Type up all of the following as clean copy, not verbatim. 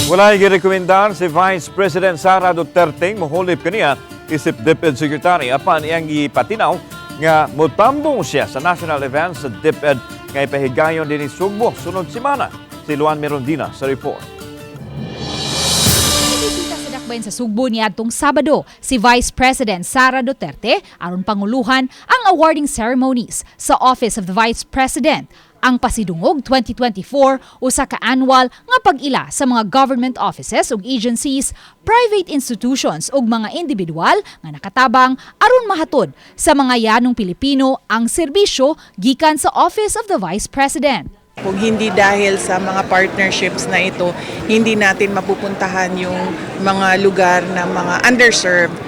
Walay girekomendar si Vice President Sara Duterte mohulip kaniya isip DepEd Secretary, apan iyang gipatinaw nga motambong siya sa national events sa DepEd nga ipahigayon dinhi Sugbo sunod semana. Si Luan Merondina sa report. Bisita sa dakbayan sa Sugbo niadtong Sabado si Vice President Sara Duterte aron panguluhan ang awarding ceremonies sa Office of the Vice President. Ang Pasidungog 2024, usa ka annual nga pag-ila sa mga government offices ug agencies, private institutions ug mga individual nga nakatabang aron mahatod sa mga yanong Pilipino ang serbisyo gikan sa Office of the Vice President. Kung hindi dahil sa mga partnerships na ito, hindi natin mapupuntahan yung mga lugar na mga underserved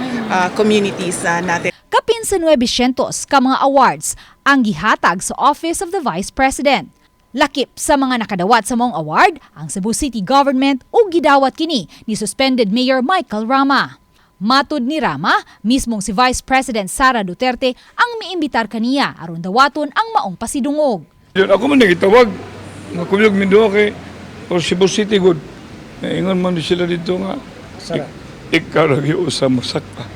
communities natin. Kapin sa 900 ka mga awards ang gihatag sa Office of the Vice President. Lakip sa mga nakadawat sa maong award ang Cebu City Government ug gidawat kini ni suspended Mayor Michael Rama. Matud ni Rama, mismong si Vice President Sara Duterte ang miimbitar kaniya aron dawaton ang maong pasidungog. Yun, ako man nagitawag. Nga kuyog mi duha kay or Cebu City good. Naingon man ni sila dito nga ikaw lagi usa mosakpa.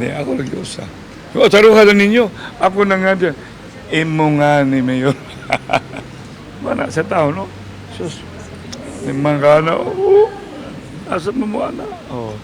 Di ako lagi usa. O taruha lang ninyo. Ako na nga diyan. Imo nga ni Mayor. Mana sa tao, no? Sus. Ni mga na, oh, asa mo mo ana? Oh.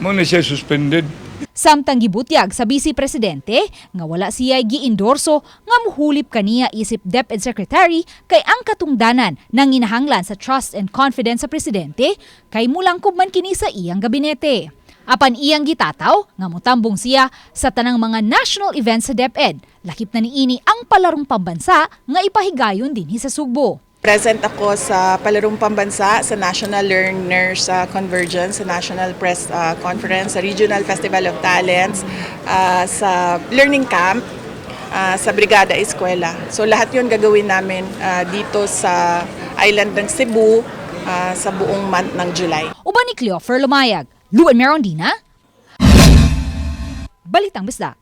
Mo ni siya suspended. Samtang gibutyag sa Vice Presidente nga wala siya giendorso nga muhulip kaniya isip DepEd Secretary kay ang katungdanan nang ginahanglan sa trust and confidence sa presidente kay mulangkob man kini sa iyang gabinete. Apan iyang gitataw nga motambong siya sa tanang mga national events sa DepEd. Lakip na niini ang Palarong Pambansa nga ipahigayon dinhi sa Sugbo. Present ako sa Palarong Pambansa, sa National Learners Convergence, sa National Press Conference, sa Regional Festival of Talents, sa Learning Camp, sa Brigada Eskwela. So lahat yun gagawin namin dito sa island ng Cebu sa buong month ng July. Uban ni Cleofer Lumayag, Luan Merondina, Balitang Bisdak.